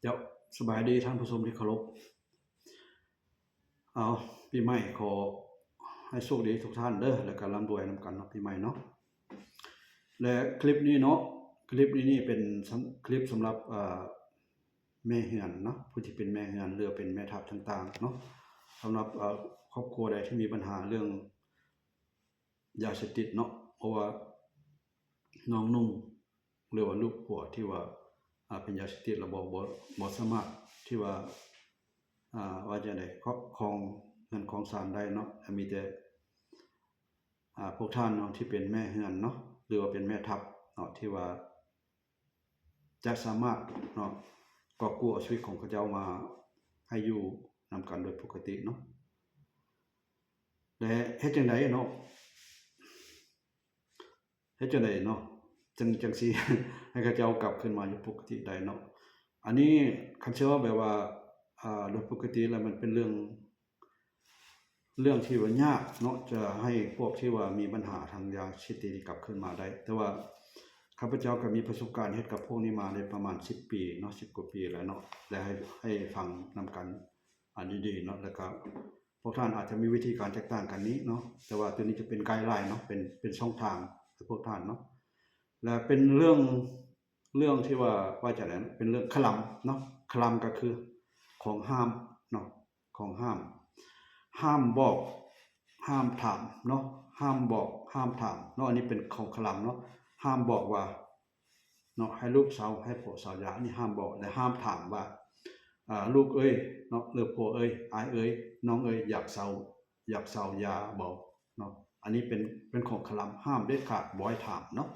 ເຈົ້າ ສະບາຍດີທ່ານຜູ້ຊົມທີ່ເຄົາລົບ. ເອົາ ປີໃໝ່ຂໍໃຫ້ໂຊກດີທຸກທ່ານເດີ ແລ້ວກໍລ່ຳລວຍນຳກັນເນາະ ປີໃໝ່ເນາະ. ແລະ ຄລິບນີ້ເນາະ ຄລິບນີ້ນີ້ເປັນສຳ ຄລິບສຳລັບ ເອີ ແມ່ເຮືອນເນາະ ຜູ້ທີ່ເປັນແມ່ເຮືອນ ຫຼືວ່າເປັນແມ່ທັບຕ່າງໆເນາະ ສຳລັບ ເອີ ຄອບຄົວໃດທີ່ມີບັນຫາເລື່ອງ ຢາເສບຕິດເນາະ ເພາະວ່ານ້ອງນຸ່ງ ຫຼືວ່າລູກຜົວທີ່ວ່າ ອ່າ ເປັນຢາເສບຕິດແລ້ວບໍ່ ບໍ່ ບໍ່ສາມາດທີ່ວ່າ ອ່າ ວ່າຈັ່ງໃດ ຄອບຄອງເຮືອນຄອງຊານໄດ້ເນາະ ແລະ ມີແຕ່ ອ່າ ພວກທ່ານເນາະ ທີ່ເປັນແມ່ເຮືອນເນາະ ຫຼືວ່າເປັນແມ່ທັບເນາະ ທີ່ວ່າ ຈະສາມາດເນາະ ກອບກູ້ເອົາຊີວິດຂອງເຂົາເຈົ້າມາໃຫ້ຢູ່ນຳກັນໂດຍປົກກະຕິເນາະ ແລະ ເຮັດຈັ່ງໃດເນາະ ເຮັດຈັ່ງໃດເນາະ ຈັ່ງ ຈັ່ງຊິໃຫ້ເຂົາເຈົ້າກັບຄືນມາຢູ່ປົກກະຕິໄດ້ເນາະ. ອັນນີ້ຄັນຊິເວົ້າແບບວ່າ ອ່າ ໂດຍປົກກະຕິແລ້ວມັນເປັນເລື່ອງ ເລື່ອງທີ່ວ່າຍາກເນາະ ຈະໃຫ້ພວກທີ່ວ່າມີບັນຫາທາງຢາເສບຕິດນີ້ກັບຄືນມາໄດ້ ແຕ່ວ່າຂ້າພະເຈົ້າກໍມີປະສົບການເຮັດກັບພວກນີ້ມາໄດ້ປະມານສິບປີເນາະ ສິບກວ່າປີແລ້ວເນາະ ແລະ ໃຫ້ ໃຫ້ຟັງນຳກັນ ອັນດີໆເນາະ ແລ້ວກໍພວກທ່ານອາດຈະມີວິທີການແຕກຕ່າງກັນນີ້ເນາະ ແຕ່ວ່າຕົວນີ້ຈະເປັນໄກລາຍເນາະ ເປັນ ເປັນຊ່ອງທາງໃຫ້ພວກທ່ານເນາະ ແລະ ເປັນເລື່ອງ ເລື່ອງທີ່ວ່າ ວ່າຈັ່ງໃດ ເປັນເລື່ອງຄະລຳເນາະ ຄະລຳກໍຄືຂອງຫ້າມເນາະ ຂອງຫ້າມ ຫ້າມບອກ ຫ້າມຖາມເນາະ ຫ້າມບອກ ຫ້າມຖາມເນາະ ອັນນີ້ເປັນຂອງຄະລຳເນາະ ຫ້າມບອກວ່າເນາະ ໃຫ້ລູກເຊົາ ໃຫ້ຜົວເຊົາຢາ ອັນນີ້ຫ້າມບອກ ແລະ ຫ້າມຖາມວ່າ ອ່າ ລູກເອີຍເນາະ ຫຼືຜົວເອີຍ ອ້າຍເອີຍ ນ້ອງເອີຍ ຢາກເຊົາ ຢາກເຊົາຢາບໍ່ເນາະ ອັນນີ້ເປັນ ເປັນຂອງຄະລຳ ຫ້າມເດັດຂາດ ບໍ່ໃຫ້ຖາມເນາະ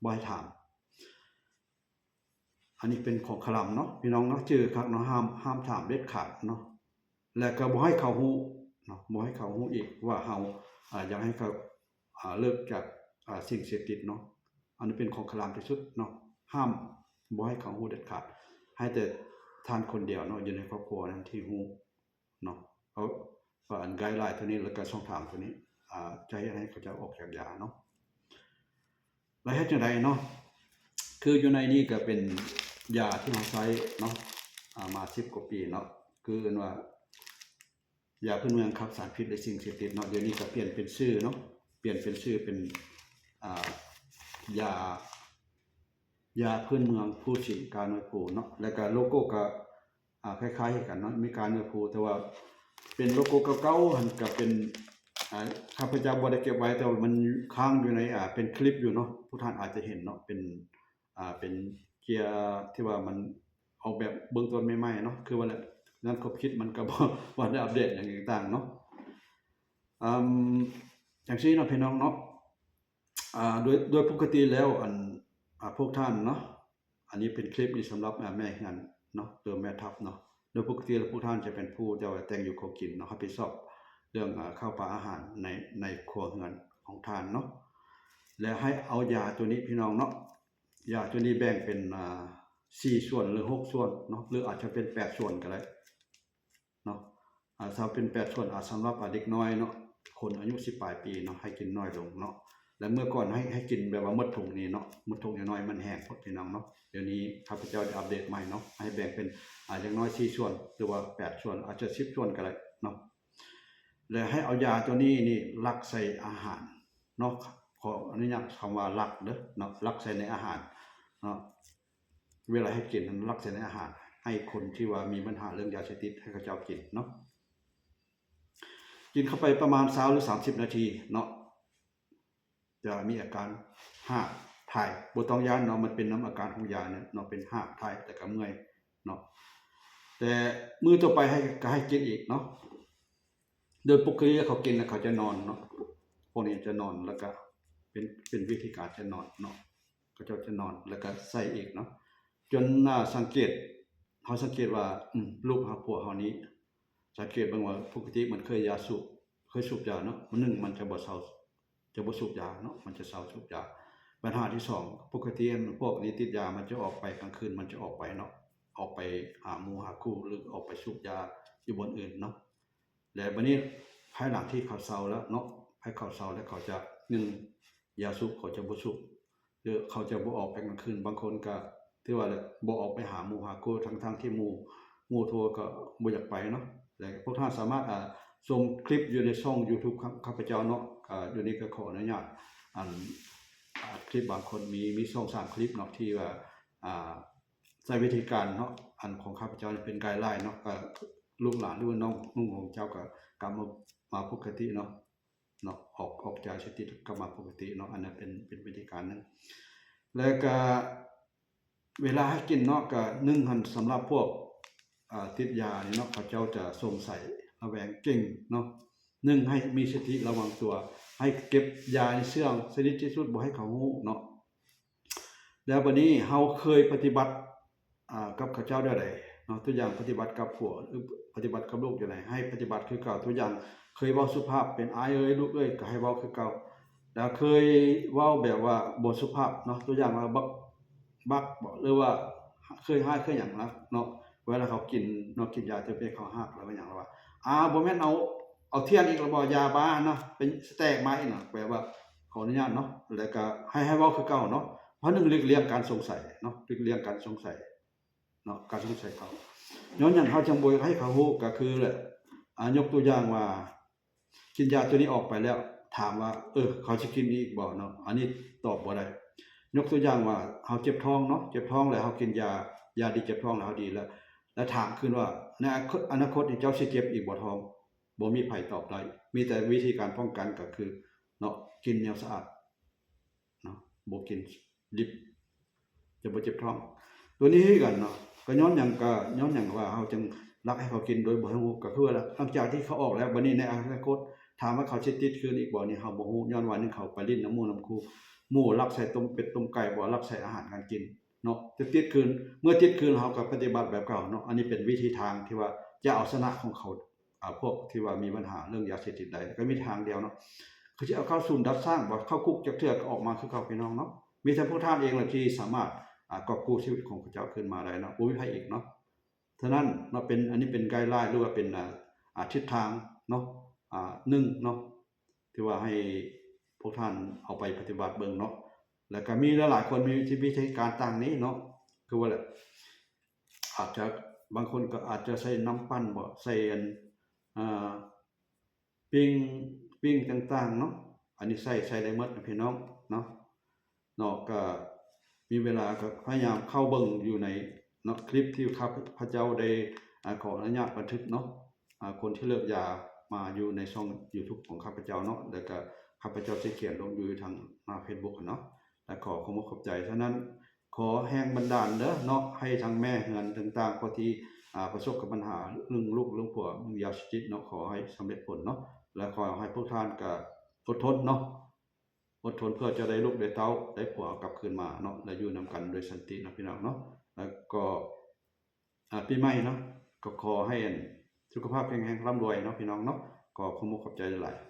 ບໍ່ໃຫ້ຖາມ. ອັນນີ້ເປັນຂອງຄະລຳເນາະ ພີ່ນ້ອງເນາະ ຈື່ຄັກເນາະ ຫ້າມ ຫ້າມຖາມເດັດຂາດເນາະ ແລະ ກໍບໍ່ໃຫ້ເຂົາຮູ້ເນາະ ບໍ່ໃຫ້ເຂົາຮູ້ອີກວ່າເຮົາ ອາ ຢາກໃຫ້ເຂົາ ອາ ເລີກຈາກ ອາ ສິ່ງເສບຕິດເນາະ ອັນນີ້ເປັນຂອງຄະລຳທີ່ສຸດເນາະ ຫ້າມ ບໍ່ໃຫ້ເຂົາຮູ້ເດັດຂາດ ໃຫ້ແຕ່ທ່ານຄົນດຽວເນາະ ຢູ່ໃນຄອບຄົວນັ້ນທີ່ຮູ້ ເນາະ ເພາະວ່າອັນໄກລາຍຕົວນີ້ ແລ້ວກໍຊ່ອງທາງຕົວນີ້ ອາ ຈະເຮັດໃຫ້ເຂົາເຈົ້າອອກຈາກຢາເນາະ ແລ້ວເຮັດຈັ່ງໃດເນາະ ຄືຢູ່ໃນນີ້ກໍເປັນຢາທີ່ເຮົາໃຊ້ເນາະ ອາ ມາສິບກວ່າປີເນາະ ຄືເອີ້ນວ່າ ຢາພື້ນເມືອງຂັບສານພິດ ແລະ ສິ່ງເສບຕິດເນາະ ດຽວນີ້ກໍປ່ຽນເປັນຊື່ເນາະ ປ່ຽນເປັນຊື່ເປັນ ອາ ຢາ ຢາພື້ນເມືອງພູສິງກາໜ່ວຍພູເນາະ ແລ້ວກະໂລໂກ້ກະ ອາ ຄ້າຍໆ ກັນເນາະ ມີກາໜ່ວຍພູ ແຕ່ວ່າເປັນໂລໂກ້ເກົ່າໆ ຫັ້ນກະເປັນ ອາ ຂ້າພະເຈົ້າບໍ່ໄດ້ເກັບໄວ້ ແຕ່ວ່າມັນຄ້າງຢູ່ໃນ ອາ ເປັນຄລິບຢູ່ເນາະ ພວກທ່ານອາດຈະເຫັນເນາະ ເປັນ ອາ ເປັນເຈ້ຍທີ່ວ່າມັນອອກແບບເບື້ອງຕົ້ນໃໝ່ໆ ເນາະ ຄືວ່າແຫຼະ ງານຄວາມຄິດມັນກະບໍ່ ບໍ່ໄດ້ອັບເດດຫຍັງຕ່າງໆ ເນາະ ອາ ຈັ່ງຊີ້ເນາະ ພີ່ນ້ອງເນາະ ອາ ໂດຍ ໂດຍປົກກະຕິແລ້ວ ອັນ ອາ ພວກທ່ານເນາະ ອັນນີ້ເປັນຄລິບນີ້ສຳລັບ ອາ ແມ່ເຮືອນເນາະ ຫຼືແມ່ທັບເນາະ ໂດຍປົກກະຕິແລ້ວພວກທ່ານຈະເປັນຜູ້ ເຈົ້າແຕ່ງຢູ່ຄົວກິນເນາະ ຮັບຜິດຊອບເລື່ອງ ອາ ເຂົ້າປາອາຫານໃນ ໃນຄົວເຮືອນຂອງທ່ານເນາະ ແລະ ໃຫ້ເອົາຢາຕົວນີ້ ພີ່ນ້ອງເນາະ ຢາຕົວນີ້ແບ່ງເປັນ ອາ ສີ່ສ່ວນ ຫຼື ຫົກສ່ວນເນາະ ຫຼືອາດຈະເປັນແປດສ່ວນກໍໄດ້ ເນາະ ອາ ຖ້າເປັນແປດສ່ວນ ອາ ສຳລັບ ອາ ເດັກນ້ອຍເນາະ ຄົນອາຍຸສິບປາຍປີເນາະ ໃຫ້ກິນໜ້ອຍລົງເນາະ ແລະ ເມື່ອກ່ອນໃຫ້ ໃຫ້ກິນແບບວ່າໝົດຖົງນີ້ເນາະ ໝົດຖົງນ້ອຍໆ ມັນແຫ້ງໂພດ ພີ່ນ້ອງເນາະ ດຽວນີ້ຂ້າພະເຈົ້າໄດ້ອັບເດດໃໝ່ເນາະ ໃຫ້ແບ່ງເປັນ ອາ ຢ່າງໜ້ອຍສີ່ສ່ວນ ຫຼືວ່າແປດສ່ວນ ອາດຈະສິບສ່ວນກໍໄດ້ເນາະ ແລະ ໃຫ້ເອົາຢາຕົວນີ້ນີ້ຫຼັກໃສ່ອາຫານເນາະ ຂໍອະນຸຍາດຄຳວ່າຫຼັກເດີເນາະ ຫຼັກໃສ່ໃນອາຫານເນາະ ເວລາເຮັດກິນນັ້ນ ລັກສະນະອາຫານ ໃຫ້ຄົນທີ່ວ່າມີບັນຫາເລື່ອງຢາເສບຕິດ ໃຫ້ເຂົາເຈົ້າກິນເນາະ ກິນເຂົ້າໄປປະມານຊາວ ຫຼື ສາມສິບນາທີເນາະ ຈະມີອາການຮາກຖ່າຍ ບໍ່ຕ້ອງຢ້ານເນາະ ມັນເປັນນຳອາການຂອງຢານີ້ເນາະ ເປັນຮາກຖ່າຍ ແລ້ວກະເມື່ອຍເນາະ ແຕ່ມື້ຕໍ່ໄປໃຫ້ ກະໃຫ້ກິນອີກເນາະ ໂດຍປົກກະຕິເຂົາກິນແລ້ວເຂົາຈະນອນເນາະ ພວກນີ້ຈະນອນ ແລ້ວກະເປັນ ເປັນວິທີການຈະນອນເນາະ ເຂົາເຈົ້າຈະນອນ ແລ້ວກະໃສ່ອີກເນາະ ຈົນ ອາ ສັງເກດ ເຮົາສັງເກດວ່າ ອືມ ລູກເຮົາ ຜົວເຮົານີ້ ສັງເກດເບິ່ງວ່າປົກກະຕິມັນເຄີຍຢາສູບ ເຄີຍສູບຢາເນາະ ມື້ໜຶ່ງມັນຈະບໍ່ເຊົາ ຈະບໍ່ສູບຢາເນາະ ມັນຈະເຊົາສູບຢາ ບັນຫາທີສອງ ປົກກະຕິພວກນີ້ຕິດຢາ ມັນຈະອອກໄປກາງຄືນ ມັນຈະອອກໄປເນາະ ອອກໄປຫາໝູ່ຫາຄູ່ ຫຼື ອອກໄປສູບຢາຢູ່ບ່ອນອື່ນເນາະ ແລະ ບາດນີ້ພາຍຫຼັງທີ່ເຂົາເຊົາແລ້ວເນາະ ໃຫ້ເຂົາເຊົາແລ້ວ ເຂົາຈະ ໜຶ່ງ ຢາສູບເຂົາຈະບໍ່ສູບ ຫຼື ເຂົາຈະບໍ່ອອກໄປກາງຄືນ ບາງຄົນກະ ຖືວ່າແຫຼະ ບໍ່ອອກໄປຫາໝູ່ຫາຄູ່ ທັງໆທີ່ໝູ່ ໝູ່ທົ່ວກໍບໍ່ຢາກໄປເນາະ. ແລະ ພວກທ່ານສາມາດ ອ່າ ຊົມຄລິບຢູ່ໃນຊ່ອງ YouTube ຂ້າ ຂ້າພະເຈົ້າເນາະ. ອ່າ ຢູ່ນີ້ກໍຂໍອະນຸຍາດ ອັນ ອັດຄລິບບາງຄົນ ມີ ມີສອງສາມຄລິບເນາະ ທີ່ວ່າ ອ່າ ໃຊ້ວິທີການເນາະ ອັນຂອງຂ້າພະເຈົ້ານີ້ເປັນໄກລາຍເນາະ ກໍລູກຫຼານ ຫຼືວ່ານ້ອງນຸ່ງຂອງເຈົ້າກໍກັບມາ ມາປົກກະຕິເນາະ ເນາະ ອອກ ອອກຈາກສະຕິກັບມາປົກກະຕິເນາະ. ອັນນັ້ນເປັນ ເປັນວິທີການໜຶ່ງ. ແລ້ວກະເວລາໃຫ້ກິນເນາະ ກະໜຶ່ງຫັ້ນ ສຳລັບພວກ ອ່າ ຕິດຢານີ້ເນາະ ເຂົາເຈົ້າຈະສົງໄສລະແວງເກັ່ງເນາະ. ໜຶ່ງ ໃຫ້ມີສະຕິລະວັງຕົວ ໃຫ້ເກັບຢາໃນເຊື່ອງສະໜິດທີ່ສຸດ ບໍ່ໃຫ້ເຂົາຮູ້ເນາະ. ແລ້ວບັດນີ້ເຮົາເຄີຍປະຕິບັດ ອ່າ ກັບເຂົາເຈົ້າແນວໃດເນາະ ຕົວຢ່າງປະຕິບັດກັບຜົວ ຫຼື ປະຕິບັດກັບລູກຈັ່ງໃດ ໃຫ້ປະຕິບັດຄືເກົ່າ. ຕົວຢ່າງເຄີຍເວົ້າສຸພາບ ເປັນອ້າຍເອີຍ ລູກເອີຍ ກໍໃຫ້ເວົ້າຄືເກົ່າ. ແລ້ວເຄີຍເວົ້າແບບວ່າບໍ່ສຸພາບເນາະ ຕົວຢ່າງວ່າບັກ ບັກບໍ ຫຼືວ່າເຄີຍຮ້າຍເຄີຍຫຍັງລະເນາະ ເວລາເຂົາກິນເນາະ ກິນຢາຕົວເປັນເຂົາຮັກ ຫຼືວ່າຫຍັງລະວ່າ ອາ ບໍ່ແມ່ນເອົາ ເອົາທຽນອີກລະບໍ ຢາບ້າເນາະ ເປັນສະແຕັກໄມ້ເນາະ ແບບວ່າ ຂໍອະນຸຍາດເນາະ ແລ້ວກໍໃຫ້ ໃຫ້ເວົ້າຄືເກົ່າເນາະ. ເພາະໜຶ່ງ ຫຼີກລ່ຽງການສົງໄສເນາະ ຫຼີກລ່ຽງການສົງໄສເນາະ ການສົງໄສເຂົາ. ຍ້ອນຫຍັງເຮົາຈຶ່ງບໍ່ຢາກໃຫ້ເຂົາຮູ້ ກໍຄືແຫຼະ ອາ ຍົກຕົວຢ່າງວ່າ ກິນຢາຕົວນີ້ອອກໄປແລ້ວ ຖາມວ່າ ເອີ ເຂົາຊິກິນອີກບໍ່ເນາະ ອັນນີ້ຕອບບໍ່ໄດ້. ຍົກຕົວຢ່າງວ່າ ເຮົາເຈັບທ້ອງເນາະ ເຈັບທ້ອງແລ້ວເຮົາກິນຢາ ຢາດີເຈັບທ້ອງແລ້ວເຮົາດີແລ້ວ ແລ້ວຖາມຄືນວ່າ ໃນອະນາຄົດ ອະນາຄົດນີ້ເຈົ້າຊິເຈັບອີກບໍ່ທ້ອງ? ບໍ່ມີໃຜຕອບໄດ້ ມີແຕ່ວິທີການປ້ອງກັນກໍຄືເນາະ ກິນແນວສະອາດເນາະ ບໍ່ກິນດິບ ຈະບໍ່ເຈັບທ້ອງ. ຕົວນີ້ຄືກັນເນາະ ກໍຍ້ອນຫຍັງ ກໍຍ້ອນຫຍັງວ່າເຮົາຈຶ່ງລັກໃຫ້ເຂົາກິນໂດຍບໍ່ຮູ້ ກໍຄືວ່າຫຼັງຈາກທີ່ເຂົາອອກແລ້ວ ບັດນີ້ໃນອະນາຄົດ ຖາມວ່າເຂົາຊິຕິດຄືນອີກບໍ່ນີ້ ເຮົາບໍ່ຮູ້ ຍ້ອນວ່າໜຶ່ງ ເຂົາໄປຫຼິ້ນນຳໝູ່ນຳຄູ່ ໝູ່ລັກໃສ່ຕົ້ມເປັດຕົ້ມໄກ່ບໍ ລັກໃສ່ອາຫານການກິນເນາະ ຈະຕິດຄືນ ເມື່ອຕິດຄືນເຮົາກໍປະຕິບັດແບບເກົ່າເນາະ. ອັນນີ້ເປັນວິທີທາງທີ່ວ່າຈະເອົາຊະນະຂອງເຂົາ ອາ ພວກທີ່ວ່າມີບັນຫາເລື່ອງຢາເສບຕິດໄດ້ ກໍມີທາງດຽວເນາະ ຄືຊິເອົາເຂົ້າສູນດັດສ້າງບໍ ເຂົ້າຄຸກຈັກເທື່ອກໍອອກມາຄືເກົ່າ ພີ່ນ້ອງເນາະ. ມີແຕ່ພວກທ່ານເອງແຫຼະທີ່ສາມາດ ອາ ກອບກູ້ຊີວິດຂອງເຂົາເຈົ້າຄືນມາໄດ້ເນາະ ບໍ່ມີໃຜອີກເນາະ. ສະນັ້ນເນາະ ເປັນ ອັນນີ້ເປັນໄກລາຍ ຫຼືວ່າເປັນ ອາ ອາ ທິດທາງເນາະ ອາ ໜຶ່ງເນາະ ທີ່ວ່າໃຫ້ພວກທ່ານເອົາໄປປະຕິບັດເບິ່ງເນາະ. ແລ້ວກໍມີຫຼາຍໆຄົນມີວິທີການຕ່າງນີ້ເນາະ ຄືວ່າແຫຼະ ອາດຈະ ບາງຄົນກໍອາດຈະໃສ່ນ້ຳປັ່ນບໍ ໃສ່ອັນ ອາ ປີ້ງ ປີ້ງຕ່າງໆເນາະ ອັນນີ້ໃສ່ ໃສ່ໄດ້ໝົດນະ ພີ່ນ້ອງເນາະ ເນາະ. ກໍມີເວລາກໍພະຍາຍາມເຂົ້າເບິ່ງຢູ່ໃນເນາະ ຄລິບທີ່ຂ້າພະເຈົ້າໄດ້ ອາ ຂໍອະນຸຍາດບັນທຶກເນາະ ອາ ຄົນທີ່ເລີກຢາມາຢູ່ໃນຊ່ອງຢູທູບຂອງຂ້າພະເຈົ້າເນາະ ແລ້ວກໍຂ້າພະເຈົ້າຊິຂຽນລົງຢູ່ທາງໜ້າເຟສບຸກຫັ້ນເນາະ ແລະ ຂໍຂອບອົກຂອບໃຈ. ສະນັ້ນ ຂໍແຮງບັນດານເດີເນາະ ໃຫ້ທັງແມ່ເຮືອນຕ່າງໆ ຜູ້ທີ່ ອາ ປະສົບກັບບັນຫາເລື່ອງລູກເລື່ອງຜົວເລື່ອງຢາເສບຕິດເນາະ ຂໍໃຫ້ສຳເລັດຜົນເນາະ ແລະ ຂໍໃຫ້ພວກທ່ານກະອົດທົນເນາະ ອົດທົນເພື່ອຈະໄດ້ລູກໄດ້ເຕົ້າໄດ້ຜົວກັບຄືນມາເນາະ ແລະ ຢູ່ນຳກັນໂດຍສັນຕິເນາະ ພີ່ນ້ອງເນາະ. ແລ້ວກໍ ອາ ປີໃໝ່ເນາະ ກໍຂໍໃຫ້ອັນ ສຸຂະພາບແຂງແຮງ ລ່ຳລວຍເນາະ ພີ່ນ້ອງເນາະ. ກໍຂອບອົກຂອບໃຈຫຼາຍໆ.